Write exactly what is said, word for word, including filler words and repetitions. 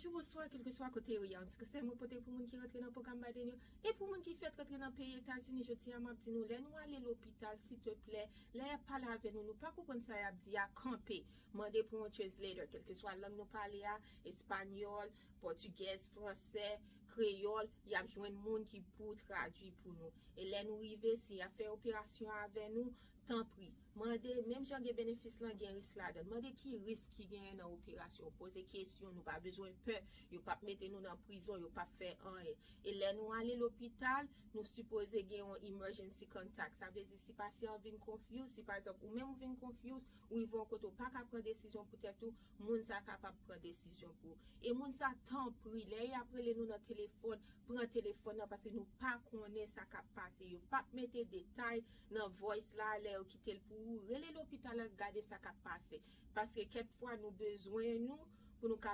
Bonjou, bonswa, kèlkeswa kote ou ye. Antikonse mwen pote pou moun ki rantre nan pwogram Biden yo. E pou moun ki fèk rantre nan peyi Etazini, jodi a m ap di nou, lè nou ale lopital, siteplè, lè y ap pale avè nou, nou pa konprann sa y ap di a, kanpe. Mande pou yon translator, kèlkeswa lang nou pale a, espanyòl, pòtigèz, fransè, kreyòl, y ap jwenn moun ki pou tradui pou nou. E lè nou rive, si y ap fè operasyon avè nou, tanpri, mande, menm jan gen benefis lan, gen risk ladan. Mande ki risk ki genyen nan operasyon. Poze kesyon, nou pa bezwen pè. Yo p ap mete nou nan prizon, yo p ap fè anyen. E lè nou ale lopital, nou sipoze gen yon emergency contact. Sa vle di, si pasyan an vin confuse, si pa egzanp, ou menm ou vin confuse, ou rive yon kote ou pa ka pran desizyon pou tèt ou, moun sa kapab pran desizyon pou ou. E moun sa, tanpri, lè y ap rele nou nan telefòn, pran telefòn nan, paske nou pa konnen sa k ap pase. Yo p ap mete detay nan voice la, lè yo kite l pou ou. Rele lopital la, gade sa k ap pase. Paske kèk fwa nou bezwen nou pou nou ka